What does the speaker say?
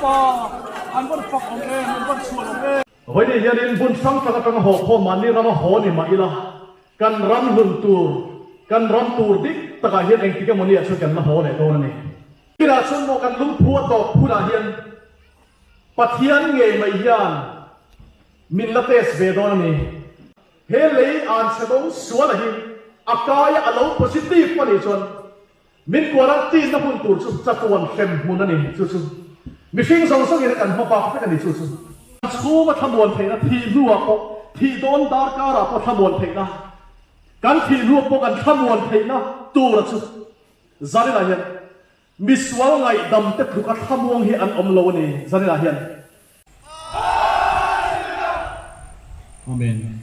Lalpa an van fak awm em, an van chhuan awm em. Vawiin hianin hmun hrang hrang atanga haw khawm mahni rama haw ni mah ila, kan ram hlun tur, kan ram tur dik takah hian engtik emaw ni ah chuan kan la haw leh dawn a ni. Tunah chuan maw kan lungphu a tawp hunah hian Pathian ngei mai hian min la test ve dawn a ni. He lei an chhe dawng sual a hi a kaia a lo positive a nih chuan min quarantine na hun tur chu chatuan hrem hmun a ni. Chu chu mihring zawng zawngin a kan hma bak vek a ni. Chu chu chhunga thlamuan theihna thih hnuah pawh thih dawn darkarah pawh thlamuan theihna kan thih hnuah pawh kan thlamuan theihna tura chu zaninah hian Misual ngaihdam te tluk a thlamuang hi an awm lo a ni, Zanina hian. Amen.